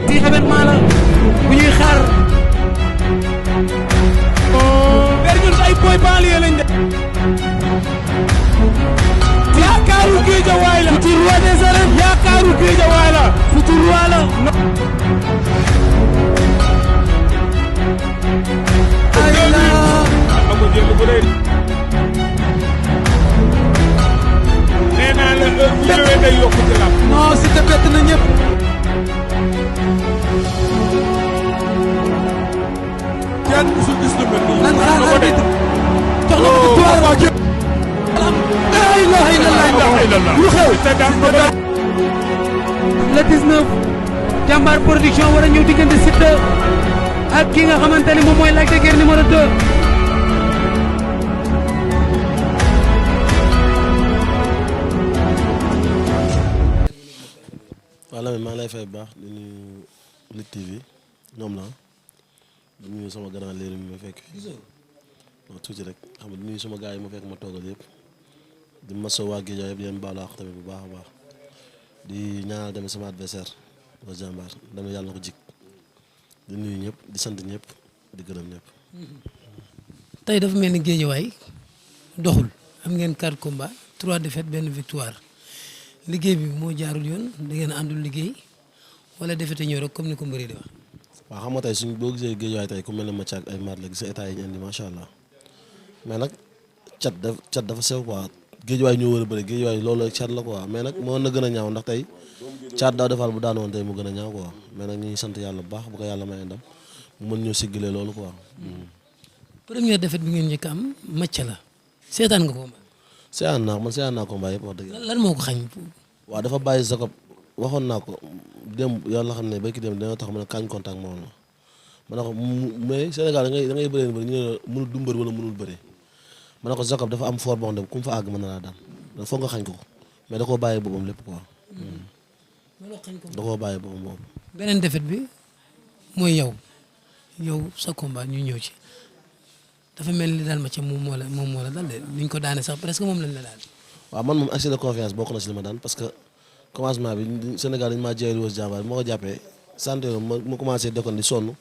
ci événement la bu ñuy xaar per ñun ay boy banlieue lañ de yaakaaru Guédiawaye la futur roi des arènes yaakaaru Guédiawaye la futur roi la nee naa la bu ñëwee day yokk ci lamb non si te bett na ñëpp kenn musul gis lu mel nii. lan xaar arbitre jox na ko victoire waa Guèye. la ilaha illallah lu xew. le 19 Jambar production war a ñëw diggante Siteu ak ki nga xamante ni moom mooy Lac de Guiers numéro 2. waaw Lamine maa ngi lay fay bu baax di nuyu Lutte TV ñoom la di nuyu sama grand léegi mi ma fekk fii waaw tuuti rek xam nga di nuyu sama gars yi ma fekk ma toogal yëpp di maso waa Guédiawaye yëpp di leen baalu àq tamit bu baax a baax di ñaanal tamit sama adversaire wa Jambar dama yàlla na ko jik di nuyu ñëpp di sant ñëpp di gërëm ñëpp. tey dafa mel ni Guédiawaye doxul am ngeen 4 combats 3 défaites benn victoire liggéey bi moo jaarul yoon da ngeen àndul liggéey wala défaite ñëw rek comme ni ko mbëri di wax. waaw xam nga tey suñ boo gisee Guédiawaye tey ku mel ne Mathiak ay mat la gis état yi ñu indi macha allah mais nag cat dafa sew quoi Guédiawaye ñoo war a bëri Guédiawaye loolu cat la quoi mais nag moo na gën a ñaaw ndax tey cat daaw defal bu daan woon tey mu gën a ñaaw quoi mais nag ñu ngi sant yàlla bu baax bu ko yàlla may ndam mu mën ñoo siggilee loolu quoi. première défaite bi ngeen njëkk am match la seetaan nga ko. seetaan naa combat yëpp wax dëgg lan moo ko xañ. waaw dafa bàyyi Jacob waxoon naa ko démb yàlla xam ne béykat yi dañoo tax ma ne kañ contact moom la ma ne ko mais Sénégal da ngay bëree ñu ne mënul du mbër wala mënul bëri ma ne ko Jacob dafa am fort boo xam ne ku mu fa àgg mën na laa daan foog nga xañ ko mais da koo bàyyi boppam lépp quoi. da koo bàyyi boppam moom. beneen défaite bi mooy yow sa combat ñu ñëw ci dafa mel ni daal ma ca moom moo la dal de niñ ko daane sax presque moom lañ la daal. waaw man moom accès de confiance bokk na si li ma daan parce que commencement bi Sénégal dañu maa jeexal wës Jambar moo ko jàppee santé ma commencé dekkoon di sonn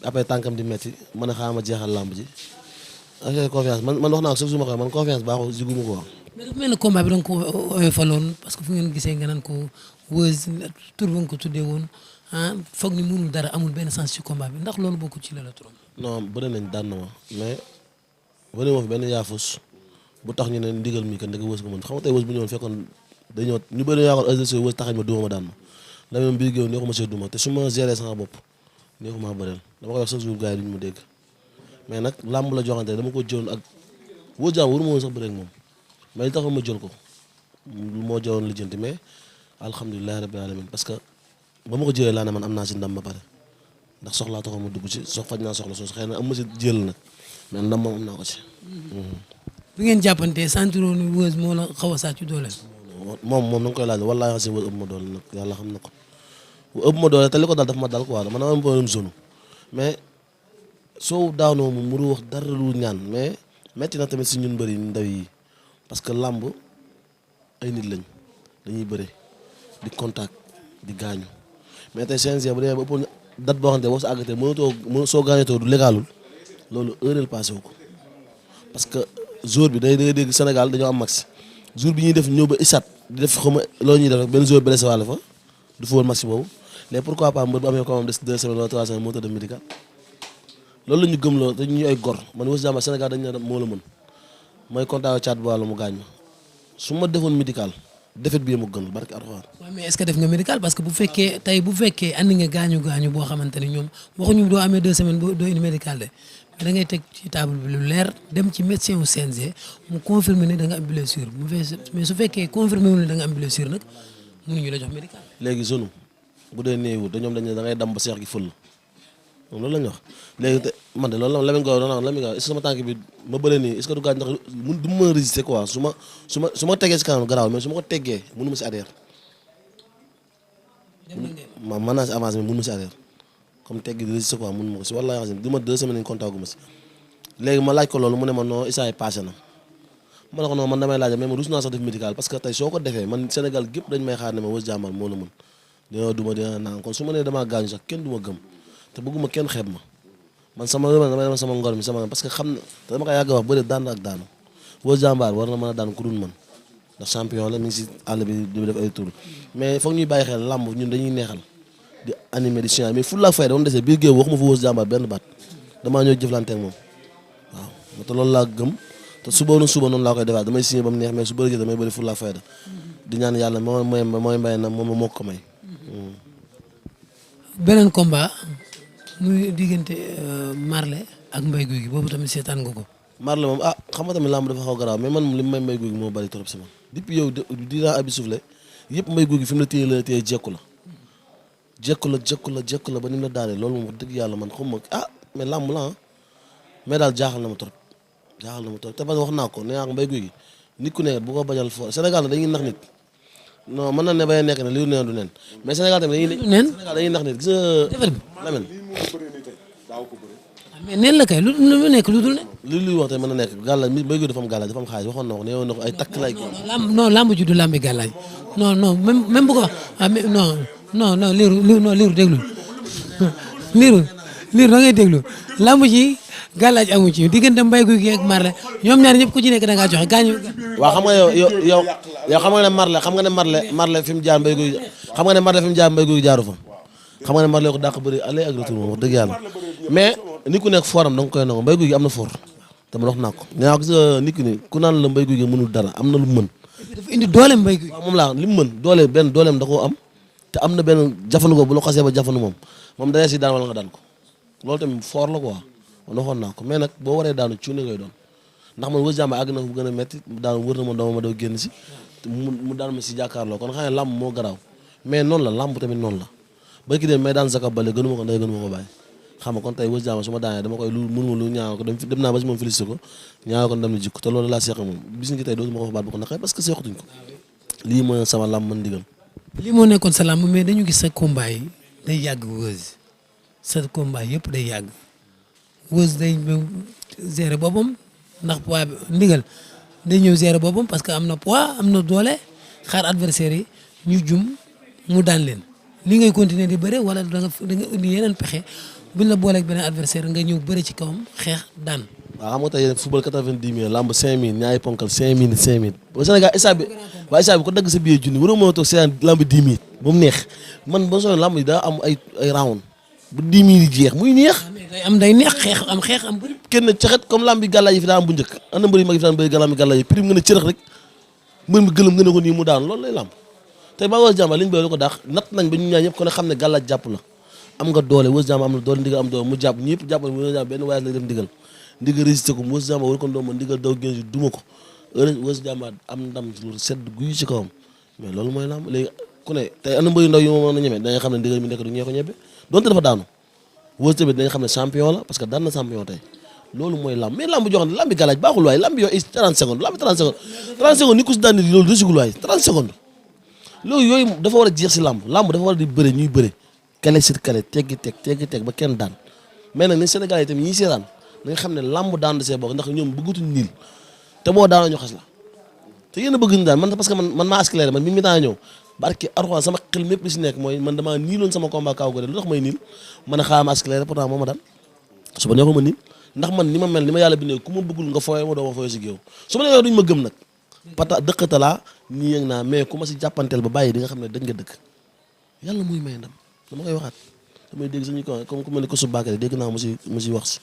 après tànkam di metti man a xaaral ma jeexal làmb ji accès de confiance man wax naa ko chaque jour ma koy man confiance baaxul jiguma ko wax. mais dafa mel ni combat bi da nga ko oyofaloon parce que fu ngeen gisee nga naan ko wës tur ba nga ko tuddee woon foog ni mënul dara amul benn sens ci combat bi ndax loolu bokku ci la trop. non bëri nañ daan na ma mais bëri ma fi benn yaafus bu tax ñu ne ndigal mi kan da nga wës ko mën xam nga tey wës bu ñëwoon fekkoon dañoo ñu bëri yaakaar agression wës taxañ ma duma ma daan ma la même biir géew neexuma see duma te su ma géré sama bopp neexuma bëreel dama koy wax chaque jour gars yi duñu ma dégg mais nag làmb la joxante dama ko jëloon ak wës jaam waruma woon sax bëre ak moom mais li taxoon ma jël ko moo jëloon lijjanti mais alhamdulilah rabbil alamin parce que ba ma ko jëlee laa ne man am naa si ndam ba pare ndax soxlaa taxoon ma dugg ci faj naa soxla soosu xëy na am ma si jël nag mais ndam moom am naa ko ci. bi ngeen jàppantee sentiroo ni wës moo la xaw a sàcc doole. moom na nga koy laaj wallaahi xasi wës ëpp ma doole nag yàlla xam na ko ëpp ma doole te li ko dal daf ma dal quoi man am problème zone mais soo daanoo mu muru wax dara lu ñaan mais metti na tamit si ñun bëri ndaw yi parce que làmb ay nit lañ dañuy bëre di contact di gaañu mais tey CNG bu demee ba ëpp date boo xam ne boo sa àggatee soo gaañatoo du légalul loolu heure passé wu ko parce que jour bi day dégg Sénégal dañoo am max jour bi ñuy def ñëw ba ISAT di def xaw ma loolu ñuy def rek benn jour blessé wàll fa du fa woon max boobu mais pourquoi pas mbër bu amee ko am des 2 semaines wala 3 semaines moo tax dem médical loolu la ñu gëm loo te ñu ay gor man Wës Jambar Sénégal dañu ne moo la mën mooy contact caat bu wàll mu gaañ ma su ma defoon médical defet bi mu gën barki Alxuraan. waaw mais est-ce que def nga médical parce que bu fekkee andi nga gaañu boo xamante ne ñoom waxuñu doo amee 2 semaines doo indi médical de mais da ngay teg ci table bi lu leer dem ci médecin wu CNG mu confirmer ne da nga am blessure mais su fekkee confirmer wu ne da nga am blessure nag mënuñu la jox médical. léegi zone bu dee néewu te ñoom dañ ne da ngay dam ba seex gi fël moom loolu la ñu wax léegi te man de loolu la Lamine Gow doon Lamine Gow est-ce que sama tànk bi ma bëre nii est-ce que du gaañ ndax du ma résister quoi su ma tegee si kanam garaaw mais su ma ko teggee mënu ma si arrière. ma mën naa si avancer mais mënu ma si arrière comme teggi di résister quoi mënu ma ko si wallaahi wax di ma 2 semaines contact gu ma si léegi ma laaj ko loolu mu ne ma non isaay passé na ma ne ko non man damay laaj mais ma rus naa sax def médical parce que tey soo ko defee man Sénégal gépp dañ may xaar ne ma Wës Jambar moo la mën dina duma dina naan kon su ma nee damaa gaañu sax kenn du ma gëm te bëgguma kenn xeeb ma man damay dem sama ngor mi parce que xam na te dama koy yàgg wax bëri daan ak daanu Weuz Diambar war na mën a daan ku dul man ndax champion la mi ngi si àll bi di def ay tour mais foog ñuy bàyyi xel làmb ñun dañuy neexal di animé di signaler mais fulla ak fayda doon desee biir géew waxuma fa Weuz Diambar benn baat damaa ñëw jëflante ak moom waaw te loolu laa gëm te suba noonu laa koy defaat damay signé ba mu neex mais su bëri damay bëri fulla ak fayda di ñaan yàlla mooy mbay na moom moo ko may. beneen combat muy diggante Marley ak Mbaye Gouy Gui boobu tamit seetaan nga ko. Marley moom xam nga tamit làmb dafa xaw garaaw mais man li may Mbaye Gouy Gui moo bari trop si man depuis yow dinaa abi soufflé yëpp Mbaye Gouy Gui fi mu la téye jekku la ba ni mu la daanee loolu moom wax dëgg yàlla man xam ma mais làmb la mais daal jaaxal na ma trop te parce que wax naa ko nee naa ko Mbaye Gouy Gui nit ku ne bu ko bañal fo Sénégal na dañuy nax nit non mën na ne bay nekk ne li neen du nen mais Sénégal tamit dañuy nax nit gis nga Lamine mais neen la kay lu nekk lu dul ne. luy wax tey mën na nekk gàllaaj mi Mbaye Gouy dafa am gàllaaj dafa am xaalis waxoon na ko ne yow na ko ay takk lay non lamb ji du lambi gàllaaj non même bu ko wax non liiru déglu liiru da ngay déglu lamb ji gàllaaj amu ci diggante Mbaye Gouy Gui ak Marley ñoom ñaar ñëpp ku ci nekk da ngaa joxe gaañu. waaw xam nga yow xam nga ne Marley fi mu jaar Mbaye Gouy xam nga ne Marley fi mu jaar Mbaye Gouy jaaru fa xam nga ne Marley ko dàq bëri aller ak retour moom wax dëgg yàlla mais nit ku nekk fooram da nga koy nangu Mbaye Gouy Gui am na foor te man wax naa ko nee naa gis nga nit ki ni ku naan la Mbaye Gouy Gui mënul dara am na lu mu mën. dafa indi doole Mbaye Gouy Gui. waaw moom laa li mu mën dooleem da koo am te am na benn jafandu ko bu la xasee ba jafandu moom da si daan wala nga daan ko loolu tamit foor la quoi man waxoon naa ko mais nag boo waree daanu cuune ngay doon ndax man Weuz Diambar àgg na fu gën a metti daanu wër na ma dooma ma daw génn si mu daan ma si jàkkaarloo kon xam ne làmb moo garaaw mais noonu la làmb tamit noonu la ba ki dee may daan Zaka Bale gënuma ko ndey gënuma ko bàyyi xam nga kon tey Weuz Diambar su ma daanee dama koy lu mënuma lu ñaanal ko dem naa ba si moom félicité ko ñaanal ko ndam li jikko te loolu laa seeq moom bis ni ki tey dootuma ko fa baat bu ko naqee parce que seexatuñ ko lii mooy sama làmb man ndigal lii moo nekkoon sa làmb mais dañu gis sa combat yi day yàgg Weuz sa combat yëpp day yàgg Weuz day ñëw gérer boppam ndax poids bi ndigal day ñëw gérer boppam parce que am na poids am na doole xaar adversaire yi ñu jum mu daan leen li ngay continuer di bëre wala da nga indi yeneen pexe buñ la booleeg beneen adversaire nga ñëw bëre ci kawam xeex daan. waaw xam nga tey football 90 000 lamb 5000 ñaari ponkal 5000 ba Sénégal instant bi ko dagg sa billet junni waroo mën a toog seen lamb 10 000 ba mu neex man ba soo lamb yi daa am ay round bu 10 000 yi jeex muy neex. day neex xeex am bëri. kenn caxet comme lamb bi gàllaay yi fi daa am bu njëkk am na mbër yu mag yi fi daan bëri lamb bi gàllaay yi prime nga ne cërëx rek mbër mi gëlëm nga ne ko nii mu daan loolu lay lamb tey maa Weuz Diambar li ñu bëri lu ko daax natt nañ ba ñu ñaar ñëpp ko ne xam ne gàllaaj jàpp la am nga doole Weuz Diambar am na doole ndigal am doole mu jàpp ñëpp jàpp mu Weuz Diambar benn voyage la def ndigal résisté ko Weuz Diambar war ko doon ma ndigal daw génn duma ko Weuz Diambar am ndam lu sedd guy ci kawam mais loolu mooy lamb léegi ku ne tey ana mbëri ndaw yi moo mën a ñeme da nga xam ne ndigal mi nekk du ñee ko ñebe donte dafa daanu Weuz tamit dañ xam ne champion la parce que daan na champion tey loolu mooy lamb mais lamb joo xam ne lamb bi galaaj baaxul waay lamb yoo 30 secondes lamb 30 secondes ni ku si daan nit loolu resigul waay 30 secondes loolu yooyu dafa war a jeex si lamb dafa war a di bëre ñuy bëre kale sit kale teggi teg ba kenn daan mais nag ni Sénégal yi tamit ñi seetaan da nga xam ne lamb daan da see bokk ndax ñoom bëggatuñ niil te boo daanoo ñu xas la te yéen a bëgg ñu daan man parce que man maa askaleere man mi taa ñëw barke Alxuraan sama xel mépp li si nekk mooy man damaa niiloon sama combat kaw ko de lu tax may niil man a xaama askaleere pourtant moo ma daan su ma neexul ma niil ndax man ni ma mel ni ma yàlla bindee ku ma bëggul nga fooyee ma doo ma fooyee si géew su ma nee duñ ma gëm nag pata dëkkatalaa nii yëg naa mais ku ma si jàppanteel ba bàyyi di nga xam ne dëgg nga dëkk yàlla muy may ndam dama koy waxaat damay dégg suñu ko comme ku mel ni ko su Bakary dégg naa mu si wax si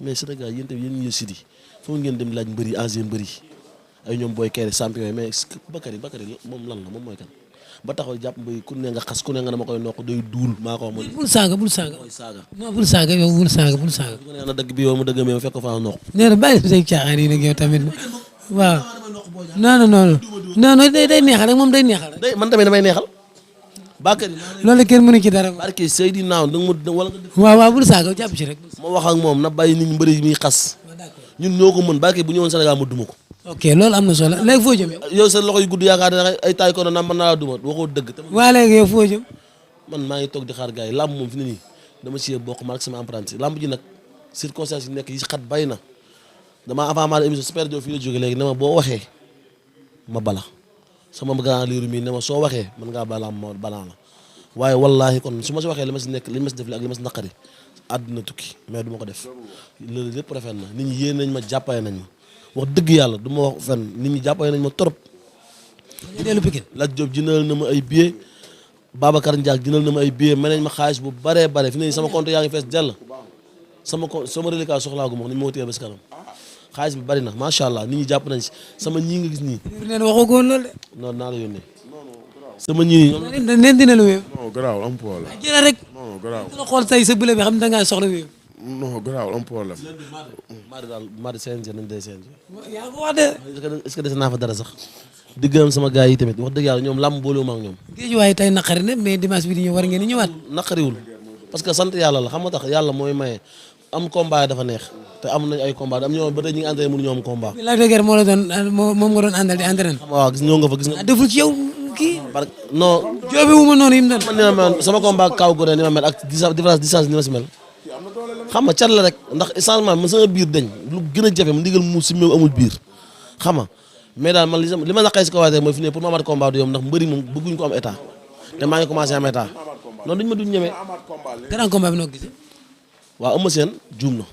mais Sénégal yéen tamit yéen ñi sidi foofu ngeen dem laaj mbëri ancien mbëri ay ñoom booy kere champion yi mais Bakary moom lan la moom mooy kan ba taxaw jàpp mbëri ku ne nga xas ku ne nga dama koy nokk day duul maa ko wax bul saaga mooy saaga non bul saaga yow bul saaga ku ne na dëgg bi yow mu dëgg mais fekk ko faa nokk nee na bàyyi say caaxaan yi nag yow tamit waaw non day neexal rek moom day neexal rek man tamit damay neexal Bakary loolu kenn mënu ci dara barke Seydi naaw da nga wala waaw bul saaga jàpp ci rek ma wax ak moom na bàyyi nit ñi mbëri muy xas ñun ñoo ko mën Bakary bu ñëwoon Sénégal ma duma ko ok loolu am na solo léegi foo jëm yow sa loxo yu gudd yaakaar ne ay taay ko na mën naa la duma waxoo dëgg waa léegi yow foo jëm man maa ngi toog di xaar gars yi làmb moom fi ne nii dama ci bokk ma ak sama apprenti làmb ji nag circonstances yi nekk yi xat bay na dama avant ma émission super jo fii la jóge léegi ne ma boo waxee ma bala sama grand liiru mi ne ma soo waxee mën ngaa balaa ma balaa la waaye wallaahi kon su ma si waxee li ma si nekk li ma si def ak li ma si naqari àdduna tukki mais du ma ko def loolu lépp rafet na nit ñi yéen nañ ma jàppale nañ ma wax dëgg yàlla du ma wax fenn nit ñi jàppale nañ ma trop. ñu dellu Pikine. Lat Diop jëndal na ma ay billets Babacar Ndiak jëndal na ma ay billets mën nañ ma xaalis bu baree bare fi ne sama compte yaa ngi fees dell sama reliquat soxlaa gu ma ni ma ko téye ba si kanam xaalis bi bari na macha allah nit ñi jàpp nañ si sama ñii nga gis nii. nee na waxoo ko woon loolu de. non naa la yónnee. sama ñii neen dina la wéew. non garaaw am problème. jëla rek. non garaaw. dina xool say sa bële bi xam ne da ngaa soxla wéew. non garaaw am problème. Madi CNG nañ day CNG. yaa ko wax de. est-ce que des naa fa dara sax. di gërëm sama gars yi tamit wax dëgg yàlla ñoom làmb boolewuma ak ñoom. géej waaye tey naqari na mais dimanche bi di ñëw war ngeen di ñëwaat. naqariwul parce que sant yàlla la xam nga tax yàlla mooy maye am combat dafa neex te am nañ ay combat am ñoo ba tey ñi ngi entraîné mënuñu am combat. Lac de Guiers moo la doon moom nga doon àndal di entraîné. waaw gis ñoo nga fa gis nga. deful ci yow kii. parce que non. joobe wu ma noonu yi mu doon. man ni ma mel sama combat kaw gu ne ni ma mel ak différence distance ni ma si mel xam nga cat la rek ndax changement man sama biir dañ lu gën a jafe ma ndigal mu si meew amul biir xam nga mais daal man li ma naqay si ko waatee mooy fi ne pour ma amaat combat du yomb ndax mbëri moom bëgguñ ko am état te maa ngi commencé am état noonu duñ ma duñ ñemee. grand combat bi noo gisee. waaw Eumeu Sène juum na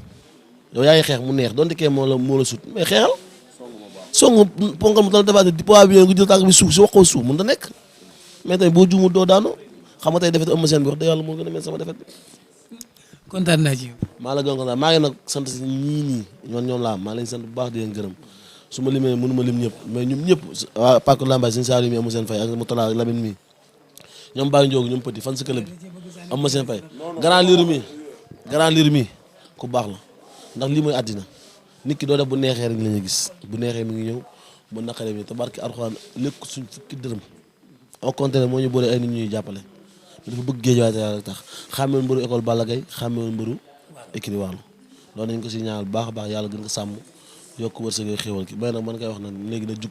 yow yaa ngi xeex mu neex donte kee moo la sut mais xeexal song ponkal mu dana defaat di poids bi nga jël tànk bi suuf si wax ko suuf mën na nekk mais tey boo juumul doo daanu xam nga tey defet Eumeu Sène bi wax dëgg yàlla moo gën a mel sama defet bi. kontaan naa ci yow. maa la gën a kontaan maa ngi nag sant si ñii nii ñoom laa maa leen sant bu baax di leen gërëm su ma limee mënu ma lim ñëpp mais ñoom ñëpp waa Paco Lambaye suñu saar yi mi Eumeu Sène Faye ak Moutala Lamine mi ñoom Baye Ndiogu ñoom Petit fan si club bi Eumeu Sène Faye grand liir mi ku baax la ndax lii mooy àddina nit ki doo def bu neexee rek la ñuy gis bu neexee mi ngi ñëw bu naqaree mi te barki Alxuraan lekk suñ fukki dërëm au contraire moo ñu boole ay nit ñuy jàppale dafa bëgg géej waaye te yàlla tax xàmmewul mbëru école Balla Gaye xàmmewul mbëru écrit wàllu loolu nañ ko si ñaanal baax a baax yàlla gën ko sàmm yokk wërsëg xéwal ki bay nag mën koy wax na léegi na jug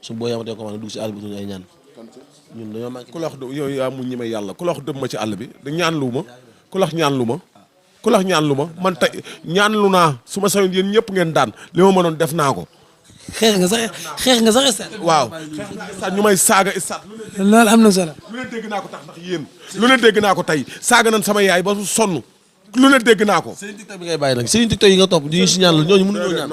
su boo yamatee commande dugg si àll bi tuñu ay ñaan ñun dañoo manqué ku la wax yow yaa mu ñeme yàlla ku la wax dëbb ma ci àll bi da ñaan lu ma ku la wax ñaan lu ma ku la wax ñaan lu ma man tey ñaan lu naa su ma sañoon yéen ñëpp ngeen daan li ma mënoon def naa ko. xeex nga sax stade. waaw stade ñu may saaga stade. loolu am na solo. lu ne dégg naa ko tax ndax yéen lu ne dégg naa ko tey saaga nañ sama yaay ba sonn lu ne dégg naa ko. sëriñ TikTok bi ngay bàyyi nag sëriñ TikTok yi nga topp ñu si ñaan la ñooñu mënuñoo ñaan.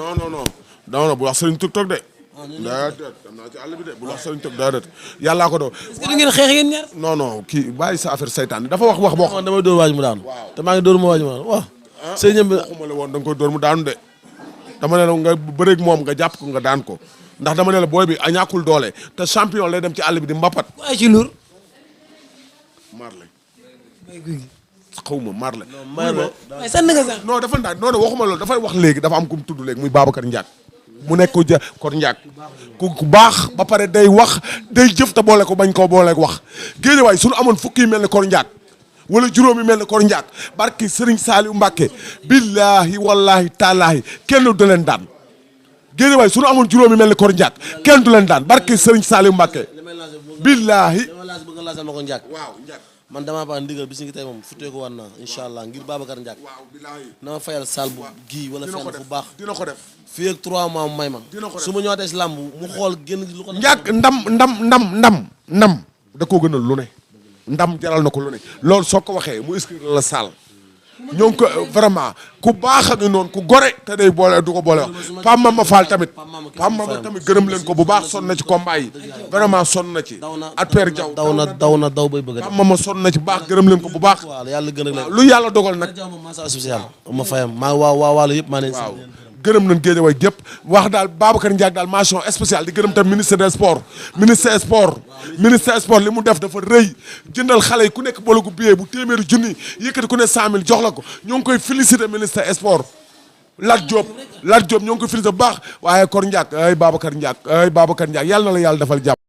non bu wax sëriñ TikTok de. déedéet am naa ci àll bi de bu wax sëriñ TikTok déedéet yàllaa ko doon. est-ce que du ngeen xeex yéen ñaar. non kii bàyyi sa affaire saytaan dafa wax boo xam. man damay dóor waaj mu daanu. te maa ngi dóor ma waaj mu daanu waaw. sëriñ bi waxuma la woon da nga koy dóor mu daanu de. dama ne la nga bëreeg moom nga jàpp ko nga daan ko ndax dama ne la booy bi a ñàkkul doole te champion lay dem ci àll bi di mbapat. waaye ci luur. Marley. may guy gi. xaw ma Marley. waaye sànn nga sax. non dafa ndaan non waxuma loolu dafay wax léegi dafa am ku mu tudd léegi muy Babacar Ndiak mu nekk ko Kor Ndiak ku baax ba pare day wax day jëf te boole ko bañ koo booleeg wax géejewaay suñu amoon fukki mel ni Kor Ndiak wala juróomi mel ni Kor Ndiak barki Serigne Saliou Mbacké billahi wallahi taalaahi kenn du leen daan géejewaay suñu amoon juróomi mel ni Kor Ndiak kenn du leen daan barki Serigne Saliou Mbacké billahi waaw Ndiak man damaa baax ndigal bis ngi tey moom futteeku war naa incha allah ngir Babacar Ndiak na ma fayal saal bu gii wala fenn fu baax dina ko def fii ak 3 mois mu may ma su ma ñëwaatee si làmb mu xool génn lu ko Ndiak ndam da koo gënal lu ne ndam jaral na ko lu ne loolu soo ko waxee mu inscrire la saal ñoo ngi ko vraiment ku baax ak noonu ku gore te day boole du ko boole wax Pam Mama Fall tamit Pam Mama tamit gërëm leen ko bu baax sonn na ci combat yi vraiment sonn na ci at Père Diaw daw bay bëgg Pam Mama sonn na ci baax gërëm leen ko bu baax waaw yàlla gën a lu yàlla dogal nag masa spécial ma fayam maa waalo yëpp maa leen waaw gërëm nañ Guédiawaye gépp wax daal Babacar Ndiak daal mention spéciale di gërëm tam ministre des sports ministre sport li mu def dafa rëy jëndal xale yi ku nekk bologu billet bu téeméeri junni yëkkati ku ne 100000 jox la ko ñoo ngi koy féliciter ministre des sports Lat Diop ñoo ngi koy féliciter bu baax waaye Kor Ndiak ay Babacar Ndiak yàlla na la yàlla defal jàmm